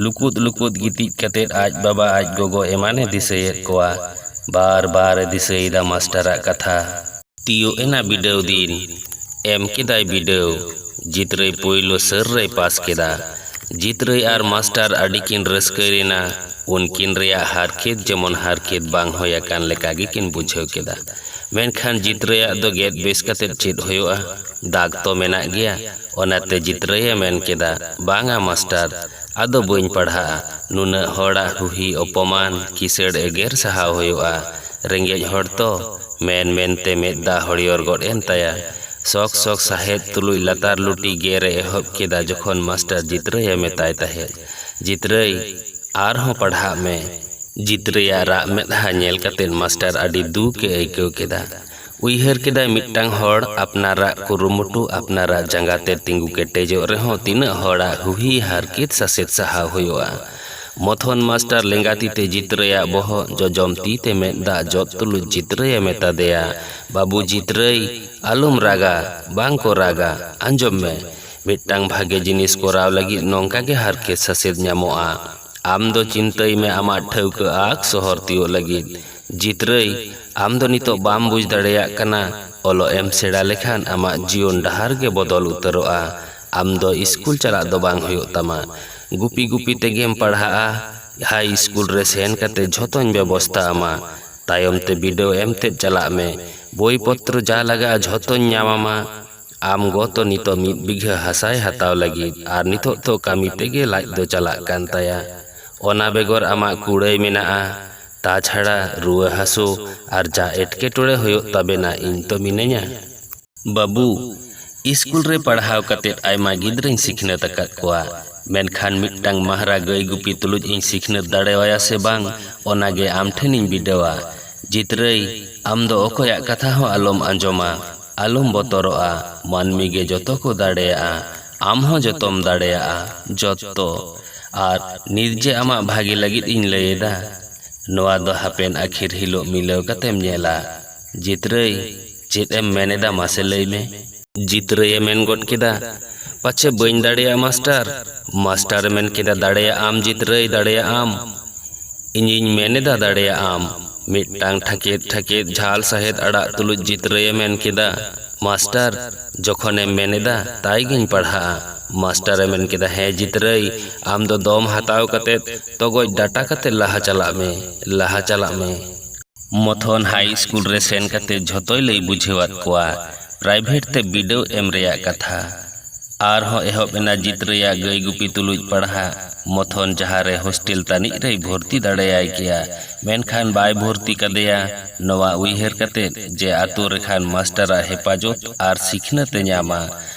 ᱞᱩᱠᱩᱫ ᱞᱩᱠᱩᱫ ᱜᱤᱛᱤᱡ ᱠᱟᱛᱮ ᱟᱡ ᱵᱟᱵᱟ ᱟᱡ ᱜᱚᱜᱚ ᱮᱢᱟᱱᱮ ᱫᱤᱥᱟᱹᱭᱮᱫ ᱠᱚᱣᱟ᱾ ᱵᱟᱨ ᱵᱟᱨ ᱮ ᱫᱤᱥᱟᱹᱭᱮᱫᱟ ᱢᱟᱥᱴᱟᱨᱟᱜ ᱠᱟᱛᱷᱟ᱾ ᱛᱤᱭᱳᱜ ᱮᱱᱟ ᱵᱤᱰᱟᱹᱣ ᱫᱤᱱ᱾ ᱮᱢ ᱠᱮᱫᱟᱭ ᱵᱤᱰᱟᱹᱣ᱾ ᱡᱤᱛᱨᱟᱹᱭ ᱯᱳᱭᱞᱳ ᱥᱟᱹᱨ ᱨᱮᱭ ᱯᱟᱥ ᱠᱮᱫᱟ᱾ ᱡᱤᱛᱨᱟᱹᱭ ᱟᱨ ᱢᱟᱥᱴᱟᱨ ᱟᱹᱰᱤ ᱠᱤᱱ ᱨᱟᱹᱥᱠᱟᱹᱭᱮᱱᱟ᱾ ᱩᱱᱠᱤᱱ ᱨᱮᱭᱟᱜ ᱦᱟᱨᱠᱮᱛ ᱡᱮᱢᱚᱱ ᱦᱟᱨᱠᱮᱛ ᱵᱟᱝ ᱦᱩᱭ ᱟᱠᱟᱱ ᱞᱮᱠᱟ ᱜᱮᱠᱤᱱ ᱵᱩᱡᱷᱟᱹᱣ ᱠᱮᱫᱟ᱾ ᱢᱮᱱᱠᱷᱟᱱ ᱡᱤᱛᱨᱟᱹᱭᱟᱜ ᱫᱚ ᱜᱮᱫ ᱵᱮᱥ ᱠᱟᱛᱮ ᱪᱮᱫ ᱦᱩᱭᱩᱜᱼᱟ? ᱫᱟᱜᱽ ᱛᱚ ᱢᱮᱱᱟᱜ ᱜᱮᱭᱟ᱾ ᱚᱱᱟᱛᱮ ᱡᱤᱛᱨᱟᱹᱭᱮ ᱢᱮᱱ ᱠᱮᱫᱟ, "ᱵᱟᱝᱟ ᱢᱟᱥᱴᱟᱨ, ᱟᱫᱚ ᱵᱟᱹᱧ ᱯᱟᱲᱦᱟᱜᱼᱟ᱾ ᱱᱩᱱᱟᱹᱜ ᱦᱚᱲᱟᱜ ᱦᱩᱦᱤ ᱚᱯᱚᱢᱟᱱ, ᱠᱤᱥᱟᱹᱲ ᱮᱜᱮᱨ ᱥᱟᱦᱟᱣ ᱦᱩᱭᱩᱜᱼᱟ᱾ ᱨᱮᱸᱜᱮᱡ ᱦᱚᱲ ᱛᱚ", ᱢᱮᱱ ᱢᱮᱱᱛᱮ ᱢᱮᱫ ᱫᱟᱜ ᱦᱚᱲᱤᱭᱚᱨ ᱜᱚᱫ ᱮᱱ ᱛᱟᱭᱟ᱾ ᱥᱚᱠ ᱥᱚᱠ ᱥᱟᱦᱮᱫ ᱛᱩᱞᱩᱡ ᱞᱟᱛᱟᱨ ᱞᱩᱴᱤ ᱜᱮᱨ ᱮ ᱮᱦᱚᱵ ᱠᱮᱫᱟ ᱡᱚᱠᱷᱚᱱ ᱢᱟᱥᱴᱟᱨ ᱡᱤᱛᱨᱟᱹᱭᱮ ᱢᱮᱛᱟᱭ ᱛᱟᱦᱮᱸᱫ, "ᱡᱤᱛᱨᱟᱹᱭ, ᱟᱨᱦᱚᱸ ᱯᱟᱲᱦᱟᱜ ᱢᱮ᱾" ᱡᱤᱛᱨᱟᱹᱭᱟᱜ ᱨᱟᱜ ᱢᱮᱫᱦᱟ ᱧᱮᱞ ᱠᱟᱛᱮ ᱢᱟᱥᱴᱟᱨ ᱟᱹᱰᱤ ᱫᱩᱠ ᱮ ᱟᱹᱭᱠᱟᱹᱣ ᱠᱮᱫᱟ᱾ ᱩᱭᱦᱟᱹᱨ ᱠᱮᱫᱟᱭ, ᱢᱤᱫᱴᱟᱝ ᱦᱚᱲ ᱟᱯᱱᱟᱨᱟᱜ ᱠᱩᱨᱩᱢᱩᱴᱩ, ᱟᱯᱱᱟᱨᱟᱜ ᱡᱟᱸᱜᱟ ᱛᱮ ᱛᱤᱸᱜᱩ ᱠᱮᱴᱮᱡᱚᱜ ᱨᱮᱦᱚᱸ ᱛᱤᱱᱟᱹᱜ ᱦᱚᱲᱟᱜ ᱦᱩᱦᱤ ᱦᱟᱨᱠᱮᱛ ᱥᱟᱥᱮᱛ ᱥᱟᱦᱟᱣ ᱦᱩᱭᱩᱜᱼᱟ᱾ ᱢᱚᱛᱷᱚᱱ ᱢᱟᱥᱴᱟᱨ ᱞᱮᱸᱜᱟ ᱛᱤ ᱛᱮ ᱡᱤᱛᱨᱟᱹᱭᱟᱜ ᱵᱚᱦᱚᱜ, ᱡᱚᱡᱚᱢ ᱛᱤ ᱛᱮ ᱢᱮᱫ ᱫᱟᱜ ᱡᱚᱫ ᱛᱩᱞᱩᱡ ᱡᱤᱛᱨᱟᱹᱭᱮ ᱢᱮᱛᱟ ᱫᱮᱭᱟ, "ᱵᱟᱹᱵᱩ ᱡᱤᱛᱨᱟᱹᱭ, ᱟᱞᱚᱢ ᱨᱟᱜᱟ, ᱵᱟᱝ ᱠᱚ ᱨᱟᱜᱟ, ᱟᱸᱡᱚᱢ ᱢᱮ᱾ ᱢᱤᱫᱴᱟᱝ ᱵᱷᱟᱜᱮ ᱡᱤᱱᱤᱥ ᱠᱚᱨᱟᱣ ᱞᱟᱹᱜᱤᱫ ᱱᱚᱝᱠᱟ ᱜᱮ ᱦᱟᱨᱠᱮᱛ ᱥᱟᱥᱮᱛ ᱧᱟᱢᱚᱜᱼᱟ᱾ ᱟᱢ ᱫᱚ ᱪᱤᱱᱛᱟᱹᱭ ᱢᱮ ᱟᱢᱟᱜ ᱴᱷᱟᱹᱣᱠᱟᱹ ᱟᱸᱠ ᱥᱚᱦᱚᱨ ᱛᱤᱭᱳᱜ ᱞᱟᱹᱜᱤᱫ᱾ ᱡᱤᱛᱨᱟᱹᱭ, ᱟᱢ ᱫᱚ ᱱᱤᱛᱚᱜ ᱵᱟᱢ ᱵᱩᱡᱽ ᱫᱟᱲᱮᱭᱟᱜ ᱠᱟᱱᱟ, ᱚᱞᱚᱜ ᱮᱢ ᱥᱮᱬᱟ ᱞᱮᱠᱷᱟᱱ ᱟᱢᱟᱜ ᱡᱤᱭᱚᱱ ᱰᱟᱦᱟᱨ ᱜᱮ ᱵᱚᱫᱚᱞ ᱩᱛᱟᱹᱨᱚᱜᱼᱟ᱾ ᱟᱢ ᱫᱚ ᱤᱥᱠᱩᱞ ᱪᱟᱞᱟᱜ ᱫᱚ ᱵᱟᱝ ᱦᱩᱭᱩᱜ ᱛᱟᱢᱟ, ᱜᱩᱯᱤ ᱜᱩᱯᱤ ᱛᱮᱜᱮᱢ ᱯᱟᱲᱦᱟᱜᱼᱟ᱾ ᱦᱟᱭ ᱤᱥᱠᱩᱞ ᱨᱮ ᱥᱮᱱ ᱠᱟᱛᱮ ᱡᱷᱚᱛᱚᱧ ᱵᱮᱵᱚᱥᱛᱟ ᱟᱢᱟ᱾ ᱛᱟᱭᱚᱢ ᱛᱮ ᱵᱤᱰᱟᱹᱣ ᱮᱢ ᱛᱮᱫ ᱪᱟᱞᱟᱜ ᱢᱮ, ᱵᱳᱭ ᱯᱚᱛᱨᱚ ᱡᱟ ᱞᱟᱜᱟᱜᱼᱟ ᱡᱷᱚᱛᱚᱧ ᱧᱟᱢ ᱟᱢᱟ᱾ ᱟᱢ ᱜᱚ ᱛᱚ ᱱᱤᱛᱚᱜ ᱢᱤᱫ ᱵᱤᱜᱷᱟᱹ ᱦᱟᱥᱟᱭ ᱦᱟᱛᱟᱣ ᱞᱟᱹᱜᱤᱫ, ᱟᱨ ᱱᱤᱛᱚᱜ ᱛᱚ ᱠᱟᱹᱢᱤ ᱛᱮᱜᱮ ᱞᱟᱡ ᱫᱚ ᱪᱟᱞᱟᱜ ᱠᱟᱱ ᱛᱟᱭᱟ᱾ ᱚᱱᱟ ᱵᱮᱜᱚᱨ ᱟᱢᱟᱜ ᱠᱩᱲᱟᱹᱭ ᱢᱮᱱᱟᱜᱼᱟ, ᱛᱟᱪᱷᱟᱲᱟ ᱨᱩᱣᱟᱹ ᱦᱟᱹᱥᱩ ᱟᱨ ᱡᱟ ᱮᱴᱠᱮᱴᱚᱬᱮ ᱦᱩᱭᱩᱜ ᱛᱟᱵᱮᱱᱟ, ᱤᱧ ᱛᱚ ᱢᱤᱱᱟᱹᱧᱟ᱾ ᱵᱟᱹᱵᱩ, ᱤᱥᱠᱩᱞ ᱨᱮ ᱯᱟᱲᱦᱟᱣ ᱠᱟᱛᱮᱫ ᱟᱭᱢᱟ ᱜᱤᱫᱽᱨᱟᱹᱧ ᱥᱤᱠᱷᱱᱟᱹᱛ ᱟᱠᱟᱫ ᱠᱚᱣᱟ, ᱢᱮᱱᱠᱷᱟᱱ ᱢᱤᱫᱴᱟᱝ ᱢᱟᱦᱨᱟ ᱜᱟᱹᱭ ᱜᱩᱯᱤ ᱛᱩᱞᱩᱡ ᱤᱧ ᱥᱤᱠᱷᱱᱟᱹᱛ ᱫᱟᱲᱮᱣᱟᱭᱟ ᱥᱮ ᱵᱟᱝ, ᱚᱱᱟᱜᱮ ᱟᱢ ᱴᱷᱮᱱᱤᱧ ᱵᱤᱰᱟᱹᱣᱟ᱾ ᱡᱤᱛᱨᱟᱹᱭ, ᱟᱢ ᱫᱚ ᱚᱠᱚᱭᱟᱜ ᱠᱟᱛᱷᱟ ᱦᱚᱸ ᱟᱞᱚᱢ ᱟᱸᱡᱚᱢᱟ, ᱟᱞᱚᱢ ᱵᱚᱛᱚᱨᱚᱜᱼᱟ, ᱢᱟᱹᱱᱢᱤ ᱜᱮ ᱡᱚᱛᱚ ᱠᱚ ᱫᱟᱲᱮᱭᱟᱜᱼᱟ, ᱟᱢ ᱦᱚᱸ ᱡᱚᱛᱚᱢ ᱫᱟᱲᱮᱭᱟᱜᱼᱟ, ᱡᱚᱛᱚ᱾ ᱟᱨ ᱱᱤᱛ ᱡᱮ ᱟᱢᱟᱜ ᱵᱷᱟᱜᱮ ᱞᱟᱹᱜᱤᱫ ᱤᱧ ᱞᱟᱹᱭ ᱮᱫᱟ, ᱱᱚᱣᱟ ᱫᱚ ᱦᱟᱯᱮᱱ ᱟᱹᱠᱷᱤᱨ ᱦᱤᱞᱳᱜ ᱢᱤᱞᱟᱹᱣ ᱠᱟᱛᱮᱢ ᱧᱮᱞᱟ᱾ ᱡᱤᱛᱨᱟᱹᱭ, ᱪᱮᱫ ᱮᱢ ᱢᱮᱱ ᱮᱫᱟ, ᱢᱟᱥᱮ ᱞᱟᱹᱭ ᱢᱮ᱾ ᱡᱤᱛᱨᱟᱹᱭᱮ ᱢᱮᱱ ᱜᱚᱫ ᱠᱮᱫᱟ, "ᱯᱟᱪᱷᱮ ᱵᱟᱹᱧ ᱫᱟᱲᱮᱭᱟᱜᱼᱟ ᱢᱟᱥᱴᱟᱨ?" ᱢᱟᱥᱴᱟᱨᱮ ᱢᱮᱱ ᱠᱮᱫᱟ, "ᱫᱟᱲᱮᱭᱟᱜ ᱟᱢ ᱡᱤᱛᱨᱟᱹᱭ, ᱫᱟᱲᱮᱭᱟᱜ ᱟᱢ᱾ ᱤᱧᱤᱧ ᱢᱮᱱ ᱮᱫᱟ ᱫᱟᱲᱮᱭᱟᱜ ᱟᱢ᱾" ᱢᱤᱫᱴᱟᱝ ᱴᱷᱟᱠᱮᱫ ᱴᱷᱟᱠᱮᱫ ᱡᱷᱟᱞ ᱥᱟᱦᱮᱫ ᱟᱲᱟᱜ ᱛᱩᱞᱩᱡ ᱡᱤᱛᱨᱟᱹᱭᱮ ᱢᱮᱱ ᱠᱮᱫᱟ, "ᱢᱟᱥᱴᱟᱨ, ᱡᱚᱠᱷᱚᱱᱮᱢ ᱢᱮᱱ ᱮᱫᱟ ᱛᱟᱭ ᱜᱤᱧ ᱯᱟᱲᱦᱟᱜᱼᱟ᱾" ᱢᱟᱥᱴᱟᱨᱮ ᱢᱮᱱ ᱠᱮᱫᱟ, "ᱦᱮᱸ ᱡᱤᱛᱨᱟᱹᱭ, ᱟᱢ ᱫᱚ ᱫᱚᱢ ᱦᱟᱛᱟᱣ ᱠᱟᱛᱮᱫ ᱛᱚᱜᱚᱡ ᱰᱟᱴᱟ ᱠᱟᱛᱮᱫ ᱞᱟᱦᱟ ᱪᱟᱞᱟᱜ ᱢᱮ, ᱞᱟᱦᱟ ᱪᱟᱞᱟᱜ ᱢᱮ᱾" ᱢᱚᱛᱷᱚᱱ ᱦᱟᱭ ᱤᱥᱠᱩᱞ ᱨᱮ ᱥᱮᱱ ᱠᱟᱛᱮ ᱡᱷᱚᱛᱚᱭ ᱞᱟᱹᱭ ᱵᱩᱡᱷᱟᱹᱣᱟᱫ ᱠᱚᱣᱟ, ᱯᱨᱟᱭᱵᱷᱮᱴ ᱛᱮ ᱵᱤᱰᱟᱹᱣ ᱮᱢ ᱨᱮᱭᱟᱜ ᱠᱟᱛᱷᱟ᱾ ᱟᱨᱦᱚᱸ ᱮᱦᱚᱵ ᱮᱱᱟ ᱡᱤᱛᱨᱟᱹᱭᱟᱜ ᱜᱟᱹᱭ ᱜᱩᱯᱤ ᱛᱩᱞᱩᱡ ᱯᱟᱲᱦᱟᱜ᱾ ᱢᱚᱛᱷᱚᱱ ᱡᱟᱦᱟᱸ ᱨᱮ ᱦᱳᱥᱴᱮᱞ ᱛᱟᱹᱱᱤᱡ ᱨᱮᱭ ᱵᱷᱚᱨᱛᱤ ᱫᱟᱲᱮᱭᱟᱭ ᱠᱮᱭᱟ, ᱢᱮᱱᱠᱷᱟᱱ ᱵᱟᱭ ᱵᱷᱚᱨᱛᱤ ᱠᱟᱫᱮᱭᱟ, ᱱᱚᱣᱟ ᱩᱭᱦᱟᱹᱨ ᱠᱟᱛᱮ ᱡᱮ ᱟᱛᱳ ᱨᱮᱠᱷᱟᱱ ᱢᱟᱥᱴᱟᱨᱟᱜ ᱦᱮᱯᱟᱡᱚᱛ ᱟᱨ ᱥᱤᱠᱷᱱᱟᱹᱛ ᱮ ᱧᱟᱢᱟ,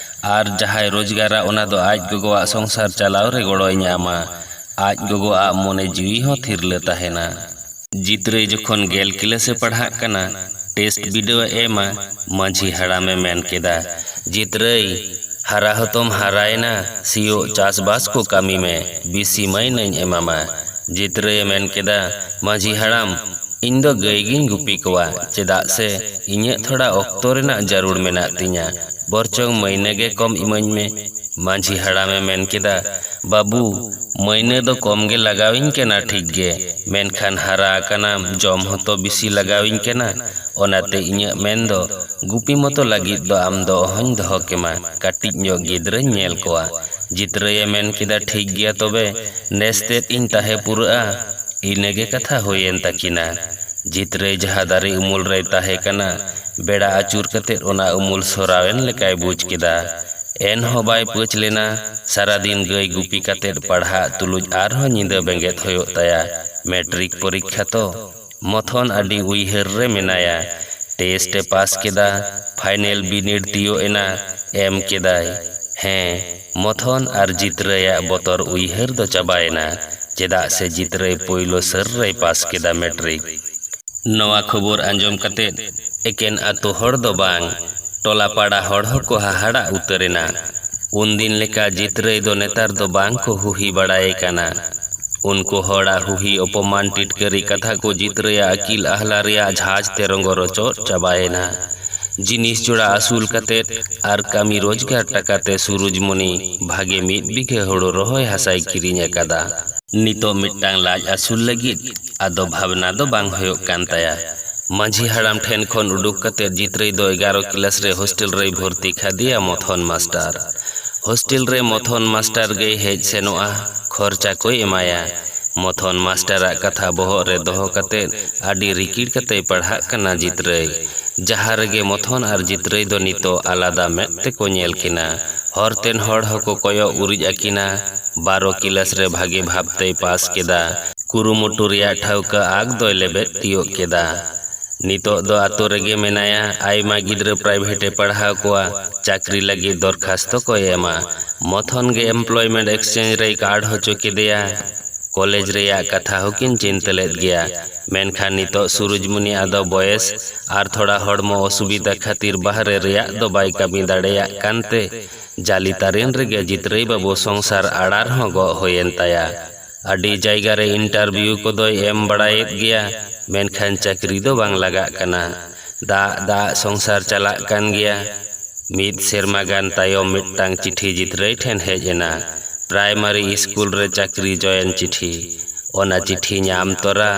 ᱟᱨ ᱡᱟᱦᱟᱸᱭ ᱨᱳᱡᱽᱜᱟᱨᱟ ᱚᱱᱟ ᱫᱚ ᱟᱡ ᱜᱚᱜᱚᱣᱟᱜ ᱥᱚᱝᱥᱟᱨ ᱪᱟᱞᱟᱣ ᱨᱮ ᱜᱚᱲᱚᱭ ᱧᱟᱢᱟ, ᱟᱡ ᱜᱚᱜᱚᱣᱟᱜ ᱢᱚᱱᱮ ᱡᱤᱣᱤ ᱦᱚᱸ ᱛᱷᱤᱨᱞᱟᱹ ᱛᱟᱦᱮᱱᱟ᱾ ᱡᱤᱛᱨᱟᱹᱭ ᱡᱚᱠᱷᱚᱱ ᱜᱮᱞ ᱠᱤᱞᱟᱹᱥ ᱮ ᱯᱟᱲᱦᱟᱜ ᱠᱟᱱᱟ, ᱴᱮᱥᱴ ᱵᱤᱰᱟᱹᱣ ᱮ ᱮᱢᱟ, ᱢᱟᱹᱡᱷᱤ ᱦᱟᱲᱟᱢᱮ ᱢᱮᱱ ᱠᱮᱫᱟ, "ᱡᱤᱛᱨᱟᱹᱭ, ᱦᱟᱨᱟ ᱦᱚᱛᱚᱢ ᱦᱟᱨᱟᱭᱮᱱᱟ, ᱥᱤᱭᱳᱜ ᱪᱟᱥᱵᱟᱥ ᱠᱚ ᱠᱟᱹᱢᱤ ᱢᱮ, ᱵᱤᱥᱤ ᱢᱟᱹᱭᱱᱟᱹᱧ ᱮᱢᱟᱢᱟ᱾ ᱡᱤᱛᱨᱟᱹᱭᱮ ᱢᱮᱱ ᱠᱮᱫᱟ, ᱢᱟᱹᱡᱷᱤ ᱦᱟᱲᱟᱢ, ᱤᱧ ᱫᱚ ᱜᱟᱹᱭ ᱜᱤᱧ ᱜᱩᱯᱤ ᱠᱚᱣᱟ, ᱪᱮᱫᱟᱜ ᱥᱮ ᱤᱧᱟᱹᱜ ᱛᱷᱚᱲᱟ ᱚᱠᱛᱚ ᱨᱮᱱᱟᱜ ᱡᱟᱹᱨᱩᱲ ᱢᱮᱱᱟᱜ ᱛᱤᱧᱟ, ᱵᱚᱨᱪᱚᱝ ᱢᱟᱹᱭᱱᱟᱹ ᱜᱮ ᱠᱚᱢ ᱤᱢᱟᱹᱧ ᱢᱮ᱾ ᱢᱟᱹᱡᱷᱤ ᱦᱟᱲᱟᱢᱮ ᱢᱮᱱ ᱠᱮᱫᱟ, ᱵᱟᱹᱵᱩ, ᱢᱟᱹᱭᱱᱟᱹ ᱫᱚ ᱠᱚᱢ ᱜᱮ ᱞᱟᱜᱟᱣᱤᱧ ᱠᱟᱱᱟ ᱴᱷᱤᱠ ᱜᱮ, ᱢᱮᱱᱠᱷᱟᱱ ᱦᱟᱨᱟ ᱟᱠᱟᱱᱟᱢ, ᱡᱚᱢ ᱦᱚᱸᱛᱚ ᱵᱤᱥᱤ ᱞᱟᱜᱟᱣᱤᱧ ᱠᱟᱱᱟ᱾ ᱚᱱᱟᱛᱮ ᱤᱧᱟᱹᱜ ᱢᱮᱱ ᱫᱚ, ᱜᱩᱯᱤ ᱢᱚᱛᱚ ᱞᱟᱹᱜᱤᱫ ᱫᱚ ᱟᱢ ᱫᱚ ᱚᱦᱚᱧ ᱫᱚᱦᱚ ᱠᱮᱢᱟ, ᱠᱟᱹᱴᱤᱡ ᱧᱚᱜ ᱜᱤᱫᱽᱨᱟᱹᱧ ᱧᱮᱞ ᱠᱚᱣᱟ᱾ ᱡᱤᱛᱨᱟᱹᱭᱮ ᱢᱮᱱ ᱠᱮᱫᱟ, ᱴᱷᱤᱠ ᱜᱮᱭᱟ ᱛᱚᱵᱮ, ᱱᱮᱥ ᱛᱮᱫ ᱤᱧ ᱛᱟᱦᱮᱸ ᱯᱩᱨᱟᱹᱜᱼᱟ᱾ ᱤᱱᱟᱹᱜᱮ ᱠᱟᱛᱷᱟ ᱦᱩᱭᱮᱱ ᱛᱟᱹᱠᱤᱱᱟ᱾ ᱡᱤᱛᱨᱟᱹᱭ ᱡᱟᱦᱟᱸ ᱫᱟᱨᱮ ᱩᱢᱩᱞ ᱨᱮᱭ ᱛᱟᱦᱮᱸ ᱠᱟᱱᱟ, ᱵᱮᱲᱟ ᱟᱹᱪᱩᱨ ᱠᱟᱛᱮᱫ ᱚᱱᱟ ᱩᱢᱩᱞ ᱥᱚᱨᱟᱣᱮᱱ ᱞᱮᱠᱟᱭ ᱵᱩᱡᱽ ᱠᱮᱫᱟ᱾ ᱮᱱᱦᱚᱸ ᱵᱟᱭ ᱯᱟᱹᱪ ᱞᱮᱱᱟ᱾ ᱥᱟᱨᱟᱫᱤᱱ ᱜᱟᱹᱭ ᱜᱩᱯᱤ ᱠᱟᱛᱮᱫ ᱯᱟᱲᱦᱟᱜ ᱛᱩᱞᱩᱡ ᱟᱨᱦᱚᱸ ᱧᱤᱫᱟᱹ ᱵᱮᱸᱜᱮᱫ ᱦᱩᱭᱩᱜ ᱛᱟᱭᱟ᱾ ᱢᱮᱴᱨᱤᱠ ᱯᱚᱨᱤᱠᱠᱷᱟ ᱛᱚ᱾ ᱢᱚᱛᱷᱚᱱ ᱟᱹᱰᱤ ᱩᱭᱦᱟᱹᱨ ᱨᱮ ᱢᱮᱱᱟᱭᱟ᱾ ᱴᱮᱥᱴ ᱮ ᱯᱟᱥ ᱠᱮᱫᱟ, ᱯᱷᱟᱭᱱᱮᱞ ᱵᱤᱱᱤᱰ ᱛᱤᱭᱳᱜ ᱮᱱᱟ, ᱮᱢ ᱠᱮᱫᱟᱭ᱾ ᱦᱮᱸ, ᱢᱚᱛᱷᱚᱱ ᱟᱨ ᱡᱤᱛᱨᱟᱹᱭᱟᱜ ᱵᱚᱛᱚᱨ ᱩᱭᱦᱟᱹᱨ ᱫᱚ ᱪᱟᱵᱟᱭᱮᱱᱟ, ᱪᱮᱫᱟᱜ ᱥᱮ ᱡᱤᱛᱨᱟᱹᱭ ᱯᱳᱭᱞᱳ ᱥᱟᱹᱨ ᱨᱮᱭ ᱯᱟᱥ ᱠᱮᱫᱟ ᱢᱮᱴᱨᱤᱠ᱾ ᱱᱚᱣᱟ ᱠᱷᱚᱵᱚᱨ ᱟᱸᱡᱚᱢ ᱠᱟᱛᱮᱫ ᱮᱠᱮᱱ ᱟᱛᱳ ᱦᱚᱲ ᱫᱚ ᱵᱟᱝ, ᱴᱚᱞᱟ ᱯᱟᱲᱟ ᱦᱚᱲ ᱦᱚᱸᱠᱚ ᱦᱟᱦᱟᱲᱟᱜ ᱩᱛᱟᱹᱨᱮᱱᱟ᱾ ᱩᱱᱫᱤᱱ ᱞᱮᱠᱟ ᱡᱤᱛᱨᱟᱹᱭ ᱫᱚ ᱱᱮᱛᱟᱨ ᱫᱚ ᱵᱟᱝ ᱠᱚ ᱦᱩᱦᱤ ᱵᱟᱲᱟᱭᱮ ᱠᱟᱱᱟ᱾ ᱩᱱᱠᱩ ᱦᱚᱲᱟᱜ ᱦᱩᱦᱤ ᱚᱯᱚᱢᱟᱱ ᱴᱤᱴᱠᱟᱹᱨᱤ ᱠᱟᱛᱷᱟ ᱠᱚ ᱡᱤᱛᱨᱟᱹᱭᱟᱜ ᱟᱹᱠᱤᱞ ᱟᱦᱞᱟ ᱨᱮᱭᱟᱜ ᱡᱷᱟᱡᱽ ᱛᱮ ᱨᱚᱸᱜᱚ ᱨᱚᱪᱚᱫ ᱪᱟᱵᱟᱭᱮᱱᱟ᱾ ᱡᱤᱱᱤᱥ ᱡᱚᱲᱟ ᱟᱹᱥᱩᱞ ᱠᱟᱛᱮᱫ ᱟᱨ ᱠᱟᱹᱢᱤ ᱨᱳᱡᱽᱜᱟᱨ ᱴᱟᱠᱟᱛᱮ ᱥᱩᱨᱩᱡᱽᱢᱚᱱᱤ ᱵᱷᱟᱜᱮ ᱢᱤᱫ ᱵᱤᱜᱷᱟᱹ ᱦᱳᱲᱳ ᱨᱚᱦᱚᱭ ᱦᱟᱥᱟᱭ ᱠᱤᱨᱤᱧ ᱟᱠᱟᱫᱟ᱾ ᱱᱤᱛᱚᱜ ᱢᱤᱫᱴᱟᱝ ᱞᱟᱡ ᱟᱹᱥᱩᱞ ᱞᱟᱹᱜᱤᱫ ᱟᱫᱚ ᱵᱷᱟᱵᱽᱱᱟ ᱫᱚ ᱵᱟᱝ ᱦᱩᱭᱩᱜ ᱠᱟᱱ ᱛᱟᱭᱟ᱾ ᱢᱟᱹᱡᱷᱤ ᱦᱟᱲᱟᱢ ᱴᱷᱮᱱ ᱠᱷᱚᱱ ᱩᱰᱩᱠ ᱠᱟᱛᱮ ᱡᱤᱛᱨᱟᱹᱭ ᱫᱚ ᱮᱜᱟᱨᱚ ᱠᱞᱟᱥ ᱨᱮ ᱦᱳᱥᱴᱮᱞ ᱨᱮᱭ ᱵᱷᱚᱨᱛᱤ ᱠᱟᱫᱮᱭᱟ ᱢᱚᱛᱷᱚᱱ ᱢᱟᱥᱴᱟᱨ᱾ ᱦᱳᱥᱴᱮᱞ ᱨᱮ ᱢᱚᱛᱷᱚᱱ ᱢᱟᱥᱴᱟᱨ ᱜᱮᱭ ᱦᱮᱡ ᱥᱮᱱᱚᱜᱼᱟ, ᱠᱷᱚᱨᱪᱟ ᱠᱚᱭ ᱮᱢᱟᱭᱟ᱾ ᱢᱚᱛᱷᱚᱱ ᱢᱟᱥᱴᱟᱨᱟᱜ ᱠᱟᱛᱷᱟ ᱵᱚᱦᱚᱜ ᱨᱮ ᱫᱚᱦᱚ ᱠᱟᱛᱮ ᱟᱹᱰᱤ ᱨᱤᱠᱤᱲ ᱠᱟᱛᱮᱭ ᱯᱟᱲᱦᱟᱜ ᱠᱟᱱᱟ ᱡᱤᱛᱨᱟᱹᱭ᱾ ᱡᱟᱦᱟᱸ ᱨᱮᱜᱮ ᱢᱚᱛᱷᱚᱱ ᱟᱨ ᱡᱤᱛᱨᱟᱹᱭ ᱫᱚ ᱱᱤᱛᱚᱜ ᱟᱞᱟᱫᱟ ᱢᱮᱫ ᱛᱮᱠᱚ ᱧᱮᱞ ᱠᱤᱱᱟ᱾ ᱦᱚᱨᱛᱮᱱ ᱦᱚᱲ ᱦᱚᱸᱠᱚ ᱠᱚᱭᱚᱜ ᱩᱨᱤᱡ ᱟᱹᱠᱤᱱᱟ᱾ ᱵᱟᱨᱚ ᱠᱤᱞᱟᱥ ᱨᱮ ᱵᱷᱟᱜᱮ ᱵᱷᱟᱵᱽ ᱛᱮᱭ ᱯᱟᱥ ᱠᱮᱫᱟ᱾ ᱠᱩᱨᱩᱢᱩᱴᱩ ᱨᱮᱭᱟᱜ ᱴᱷᱟᱹᱣᱠᱟᱹ ᱟᱸᱠ ᱫᱚᱭ ᱞᱮᱵᱮᱫ ᱛᱤᱭᱳᱜ ᱠᱮᱫᱟ᱾ ᱱᱤᱛᱚᱜ ᱫᱚ ᱟᱛᱳ ᱨᱮᱜᱮ ᱢᱮᱱᱟᱭᱟ᱾ ᱟᱭᱢᱟ ᱜᱤᱫᱽᱨᱟᱹ ᱯᱨᱟᱭᱵᱷᱮᱴ ᱮ ᱯᱟᱲᱦᱟᱣ ᱠᱚᱣᱟ, ᱪᱟᱹᱠᱨᱤ ᱞᱟᱹᱜᱤᱫ ᱫᱚᱨᱠᱷᱟᱥᱛᱚ ᱠᱚᱭ ᱮᱢᱟ᱾ ᱢᱚᱛᱷᱚᱱ ᱜᱮ ᱮᱢᱯᱞᱚᱭᱢᱮᱱᱴ ᱮᱠᱥᱪᱮᱧᱡᱽ ᱨᱮᱭ ᱠᱟᱨᱰ ᱦᱚᱪᱚ ᱠᱮᱫᱮᱭᱟ᱾ ᱠᱚᱞᱮᱡᱽ ᱨᱮᱭᱟᱜ ᱠᱟᱛᱷᱟ ᱦᱚᱸᱠᱤᱱ ᱪᱤᱱᱛᱟᱹ ᱞᱮᱫ ᱜᱮᱭᱟ᱾ ᱢᱮᱱᱠᱷᱟᱱ ᱱᱤᱛᱚᱜ ᱥᱩᱨᱩᱡᱽᱢᱩᱱᱤ ᱟᱫᱚ ᱵᱚᱭᱮᱥ ᱟᱨ ᱛᱷᱚᱲᱟ ᱦᱚᱲᱢᱚ ᱚᱥᱩᱵᱤᱫᱷᱟ ᱠᱷᱟᱹᱛᱤᱨ ᱵᱟᱦᱨᱮ ᱨᱮᱭᱟᱜ ᱫᱚ ᱵᱟᱭ ᱠᱟᱹᱢᱤ ᱫᱟᱲᱮᱭᱟᱜ ᱠᱟᱱᱛᱮ ᱡᱟᱞᱤ ᱛᱟᱨᱮᱱ ᱨᱮᱜᱮ ᱡᱤᱛᱨᱟᱹᱭ ᱵᱟᱹᱵᱩ ᱥᱚᱝᱥᱟᱨ ᱟᱲᱟᱨ ᱦᱚᱸ ᱜᱚᱜ ᱦᱩᱭᱮᱱ ᱛᱟᱭᱟ᱾ ᱟᱹᱰᱤ ᱡᱟᱭᱜᱟ ᱨᱮ ᱤᱱᱴᱟᱨᱵᱷᱤᱭᱩ ᱠᱚᱫᱚᱭ ᱮᱢ ᱵᱟᱲᱟᱭᱮᱫ ᱜᱮᱭᱟ, ᱢᱮᱱᱠᱷᱟᱱ ᱪᱟᱹᱠᱨᱤ ᱫᱚ ᱵᱟᱝ ᱞᱟᱜᱟᱜ ᱠᱟᱱᱟ᱾ ᱫᱟᱜ ᱫᱟᱜ ᱥᱚᱝᱥᱟᱨ ᱪᱟᱞᱟᱜ ᱠᱟᱱ ᱜᱮᱭᱟ᱾ ᱢᱤᱫ ᱥᱮᱨᱢᱟ ᱜᱟᱱ ᱛᱟᱭᱚᱢ ᱢᱤᱫᱴᱟᱝ ᱪᱤᱴᱷᱤ ᱡᱤᱛᱨᱟᱹᱭ ᱴᱷᱮᱱ ᱦᱮᱡ ᱮᱱᱟ, ᱯᱨᱟᱭᱢᱟᱨᱤ ᱥᱠᱩᱞ ᱨᱮ ᱪᱟᱹᱠᱨᱤ ᱡᱚᱭᱮᱱ ᱪᱤᱴᱷᱤ᱾ ᱚᱱᱟ ᱪᱤᱴᱷᱤ ᱧᱟᱢ ᱛᱚᱨᱟ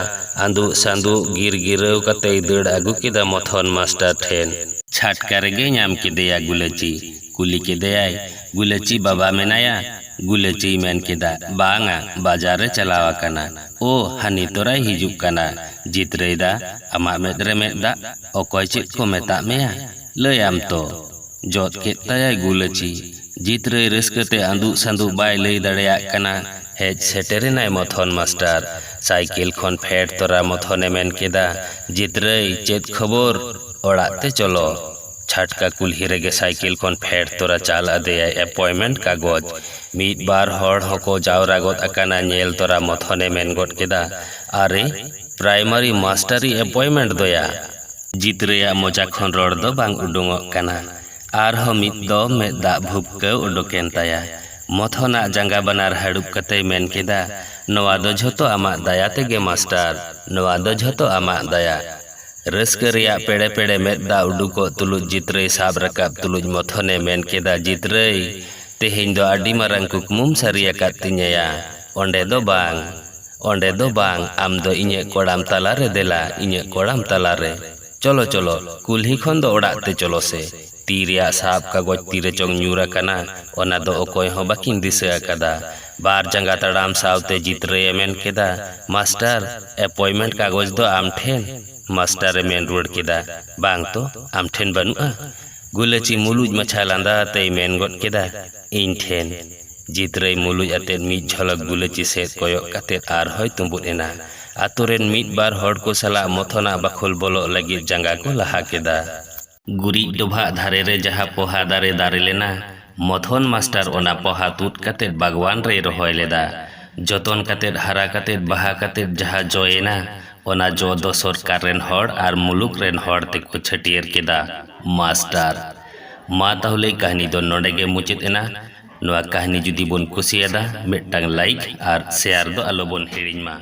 ᱟᱸᱫᱩᱜ ᱥᱟᱸᱫᱩᱜ ᱜᱤᱨ ᱜᱤᱨᱟᱹᱣ ᱠᱟᱛᱮᱭ ᱫᱟᱹᱲ ᱟᱹᱜᱩ ᱠᱮᱫᱟ ᱢᱚᱛᱷᱚᱱ ᱢᱟᱥᱴᱟᱨ ᱴᱷᱮᱱ᱾ ᱪᱷᱟᱴᱠᱟ ᱨᱮᱜᱮ ᱧᱟᱢ ᱠᱮᱫᱮᱭᱟ ᱜᱩᱞᱟᱹᱪᱤ᱾ ᱠᱩᱞᱤ ᱠᱮᱫᱮᱭᱟᱭ, "ᱜᱩᱞᱟᱹᱪᱤ ᱵᱟᱵᱟ ᱢᱮᱱᱟᱭᱟ?" ᱜᱩᱞᱟᱹᱪᱤᱭ ᱢᱮᱱ ᱠᱮᱫᱟ, "ᱵᱟᱝᱟ, ᱵᱟᱡᱟᱨ ᱨᱮ ᱪᱟᱞᱟᱣ ᱟᱠᱟᱱᱟ᱾ ᱳ, ᱦᱟᱹᱱᱤ ᱛᱚᱨᱟᱭ ᱦᱤᱡᱩᱜ ᱠᱟᱱᱟ᱾ ᱡᱤᱛᱨᱟᱹᱭ ᱫᱟ, ᱟᱢᱟᱜ ᱢᱮᱫ ᱨᱮ ᱢᱮᱫ ᱫᱟᱜ, ᱚᱠᱚᱭ ᱪᱮᱫ ᱠᱚ ᱢᱮᱛᱟᱜ ᱢᱮᱭᱟ? ᱞᱟᱹᱭᱟᱢ ᱛᱚ?" ᱡᱚᱫ ᱠᱮᱫ ᱛᱟᱭᱟᱭ ᱜᱩᱞᱟᱹᱪᱤ᱾ ᱡᱤᱛᱨᱟᱹᱭ ᱨᱟᱹᱥᱠᱟᱹ ᱛᱮ ᱟᱸᱫᱩᱜ ᱥᱟᱸᱫᱩᱜ ᱵᱟᱭ ᱞᱟᱹᱭ ᱫᱟᱲᱮᱭᱟᱜ ᱠᱟᱱᱟ᱾ ᱦᱮᱡ ᱥᱮᱴᱮᱨ ᱮᱱᱟᱭ ᱢᱚᱛᱷᱚᱱ ᱢᱟᱥᱴᱟᱨ᱾ ᱥᱟᱭᱠᱮᱞ ᱠᱷᱚᱱ ᱯᱷᱮᱰ ᱛᱚᱨᱟ ᱢᱚᱛᱷᱚᱱᱮ ᱢᱮᱱ ᱠᱮᱫᱟ, "ᱡᱤᱛᱨᱟᱹᱭ, ᱪᱮᱫ ᱠᱷᱚᱵᱚᱨ? ᱚᱲᱟᱜ ᱛᱮ ᱪᱚᱞᱚ᱾" ᱪᱷᱟᱴᱠᱟ ᱠᱩᱞᱦᱤ ᱨᱮᱜᱮ ᱥᱟᱭᱠᱮᱞ ᱠᱷᱚᱱ ᱯᱷᱮᱰ ᱛᱚᱨᱟ ᱪᱟᱞ ᱟᱫᱮᱭᱟᱭ ᱮᱯᱚᱭᱢᱮᱱᱴ ᱠᱟᱜᱚᱡᱽ᱾ ᱢᱤᱫ ᱵᱟᱨ ᱦᱚᱲ ᱦᱚᱸᱠᱚ ᱡᱟᱣᱨᱟ ᱜᱚᱫ ᱟᱠᱟᱱᱟ᱾ ᱧᱮᱞ ᱛᱚᱨᱟ ᱢᱚᱛᱷᱚᱱᱮ ᱢᱮᱱ ᱜᱚᱫ ᱠᱮᱫᱟ, "ᱟᱨᱮ, ᱯᱨᱟᱭᱢᱟᱨᱤ ᱢᱟᱥᱴᱟᱨᱤ ᱮᱯᱚᱭᱢᱮᱱᱴ ᱫᱚᱭᱟ?" ᱡᱤᱛᱨᱟᱹᱭᱟᱜ ᱢᱚᱪᱟ ᱠᱷᱚᱱ ᱨᱚᱲ ᱫᱚ ᱵᱟᱝ ᱩᱰᱩᱝᱚᱜ ᱠᱟᱱᱟ᱾ ᱟᱨᱦᱚᱸ ᱢᱤᱫ ᱫᱚᱢ ᱢᱮᱫ ᱫᱟᱜ ᱵᱷᱩᱯᱠᱟᱹᱣ ᱩᱰᱩᱠᱮᱱ ᱛᱟᱭᱟ᱾ ᱢᱚᱛᱷᱚᱱᱟᱜ ᱡᱟᱸᱜᱟ ᱵᱟᱱᱟᱨ ᱦᱟᱹᱲᱩᱵ ᱠᱟᱛᱮᱭ ᱢᱮᱱ ᱠᱮᱫᱟ, "ᱱᱚᱣᱟ ᱫᱚ ᱡᱷᱚᱛᱚ ᱟᱢᱟᱜ ᱫᱟᱭᱟ ᱛᱮᱜᱮ ᱢᱟᱥᱴᱟᱨ, ᱱᱚᱣᱟ ᱫᱚ ᱡᱷᱚᱛᱚ ᱟᱢᱟᱜ ᱫᱟᱭᱟ᱾" ᱨᱟᱹᱥᱠᱟᱹ ᱨᱮᱭᱟᱜ ᱯᱮᱲᱮ ᱯᱮᱲᱮ ᱢᱮᱫ ᱫᱟᱜ ᱩᱰᱩᱠᱚᱜ ᱛᱩᱞᱩᱡ ᱡᱤᱛᱨᱟᱹᱭ ᱥᱟᱵ ᱨᱟᱠᱟᱵ ᱛᱩᱞᱩᱡ ᱢᱚᱛᱷᱚᱱᱮ ᱢᱮᱱ ᱠᱮᱫᱟ, "ᱡᱤᱛᱨᱟᱹᱭ, ᱛᱮᱦᱮᱧ ᱫᱚ ᱟᱹᱰᱤ ᱢᱟᱨᱟᱝ ᱠᱩᱠᱢᱩᱢ ᱥᱟᱹᱨᱤ ᱟᱠᱟᱫ ᱛᱤᱧᱟᱹᱭᱟ᱾ ᱚᱸᱰᱮ ᱫᱚ ᱵᱟᱝ, ᱚᱸᱰᱮ ᱫᱚ ᱵᱟᱝ, ᱟᱢ ᱫᱚ ᱤᱧᱟᱹᱜ ᱠᱚᱲᱟᱢ ᱛᱟᱞᱟᱨᱮ ᱫᱮᱞᱟ, ᱤᱧᱟᱹᱜ ᱠᱚᱲᱟᱢ ᱛᱟᱞᱟᱨᱮ᱾ ᱪᱚᱞᱚ, ᱪᱚᱞᱚ, ᱠᱩᱞᱦᱤ ᱠᱷᱚᱱ ᱫᱚ ᱚᱲᱟᱜ ᱛᱮ ᱪᱚᱞᱚ ᱥᱮ᱾" ᱛᱤ ᱨᱮᱭᱟᱜ ᱥᱟᱵ ᱠᱟᱜᱚᱡᱽ ᱛᱤᱨᱮ ᱪᱚᱝ ᱧᱩᱨ ᱟᱠᱟᱱᱟ, ᱚᱱᱟ ᱫᱚ ᱚᱠᱚᱭ ᱦᱚᱸ ᱵᱟᱹᱠᱤᱱ ᱫᱤᱥᱟᱹ ᱟᱠᱟᱫᱟ᱾ ᱵᱟᱨ ᱡᱟᱸᱜᱟ ᱛᱟᱲᱟᱢ ᱥᱟᱶᱛᱮ ᱡᱤᱛᱨᱟᱹᱭᱮ ᱢᱮᱱ ᱠᱮᱫᱟ, "ᱢᱟᱥᱴᱟᱨ, ᱮᱯᱚᱭᱢᱮᱱᱴ ᱠᱟᱜᱚᱡᱽ ᱫᱚ ᱟᱢ ᱴᱷᱮᱱ?" ᱢᱟᱥᱴᱟᱨᱮ ᱢᱮᱱ ᱨᱩᱣᱟᱹᱲ ᱠᱮᱫᱟ, "ᱵᱟᱝ ᱛᱚ, ᱟᱢ ᱴᱷᱮᱱ ᱵᱟᱹᱱᱩᱜᱼᱟ?" ᱜᱩᱞᱟᱹᱪᱤ ᱢᱩᱞᱩᱡ ᱢᱟᱪᱷᱟ ᱞᱟᱸᱫᱟ ᱟᱛᱮᱭ ᱢᱮᱱ ᱜᱚᱫ ᱠᱮᱫᱟ, "ᱤᱧ ᱴᱷᱮᱱ᱾" ᱡᱤᱛᱨᱟᱹᱭ ᱢᱩᱞᱩᱡ ᱟᱛᱮᱫ ᱢᱤᱫ ᱡᱷᱚᱞᱚᱠ ᱜᱩᱞᱟᱹᱪᱤ ᱥᱮᱫ ᱠᱚᱭᱚᱜ ᱠᱟᱛᱮᱫ ᱟᱨᱦᱚᱸᱭ ᱛᱩᱸᱵᱩᱫ ᱮᱱᱟ᱾ ᱟᱛᱳ ᱨᱮᱱ ᱢᱤᱫ ᱵᱟᱨ ᱦᱚᱲ ᱠᱚ ᱥᱟᱞᱟᱜ ᱢᱚᱛᱷᱚᱱᱟᱜ ᱵᱟᱠᱷᱳᱞ ᱵᱚᱞᱚᱜ ᱞᱟᱹᱜᱤᱫ ᱡᱟᱸᱜᱟ ᱠᱚ ᱞᱟᱦᱟ ᱠᱮᱫᱟ᱾ ᱜᱩᱨᱤᱡ ᱰᱚᱵᱷᱟᱜ ᱫᱷᱟᱨᱮ ᱨᱮ ᱡᱟᱦᱟᱸ ᱯᱚᱦᱟ ᱫᱟᱨᱮ ᱫᱟᱨᱮ ᱞᱮᱱᱟ, ᱢᱚᱛᱷᱚᱱ ᱢᱟᱥᱴᱟᱨ ᱚᱱᱟ ᱯᱚᱦᱟ ᱛᱩᱫ ᱠᱟᱛᱮᱫ ᱵᱟᱜᱽᱣᱟᱱ ᱨᱮᱭ ᱨᱚᱦᱚᱭ ᱞᱮᱫᱟ᱾ ᱡᱚᱛᱚᱱ ᱠᱟᱛᱮᱫ, ᱦᱟᱨᱟ ᱠᱟᱛᱮᱫ, ᱵᱟᱦᱟ ᱠᱟᱛᱮᱫ ᱡᱟᱦᱟᱸ ᱡᱚᱭᱮᱱᱟ, ᱚᱱᱟ ᱡᱚ ᱫᱚ ᱥᱚᱨᱠᱟᱨ ᱨᱮᱱ ᱦᱚᱲ ᱟᱨ ᱢᱩᱞᱩᱠ ᱨᱮᱱ ᱦᱚᱲ ᱛᱮᱠᱚ ᱪᱷᱟᱹᱴᱭᱟᱹᱨ ᱠᱮᱫᱟ᱾ ᱢᱟᱥᱴᱟᱨ, ᱢᱟ ᱛᱟᱦᱚᱞᱮ ᱠᱟᱹᱦᱱᱤ ᱫᱚ ᱱᱚᱰᱮ ᱜᱮ ᱢᱩᱪᱟᱹᱫ ᱮᱱᱟ᱾ ᱱᱚᱣᱟ ᱠᱟᱹᱦᱱᱤ ᱡᱩᱫᱤ ᱵᱚᱱ ᱠᱩᱥᱤᱭᱟᱫᱟ, ᱢᱤᱫᱴᱟᱝ ᱞᱟᱭᱤᱠ ᱟᱨ ᱥᱮᱭᱟᱨ ᱫᱚ ᱟᱞᱚ ᱵᱚᱱ ᱦᱤᱲᱤᱧ ᱢᱟ᱾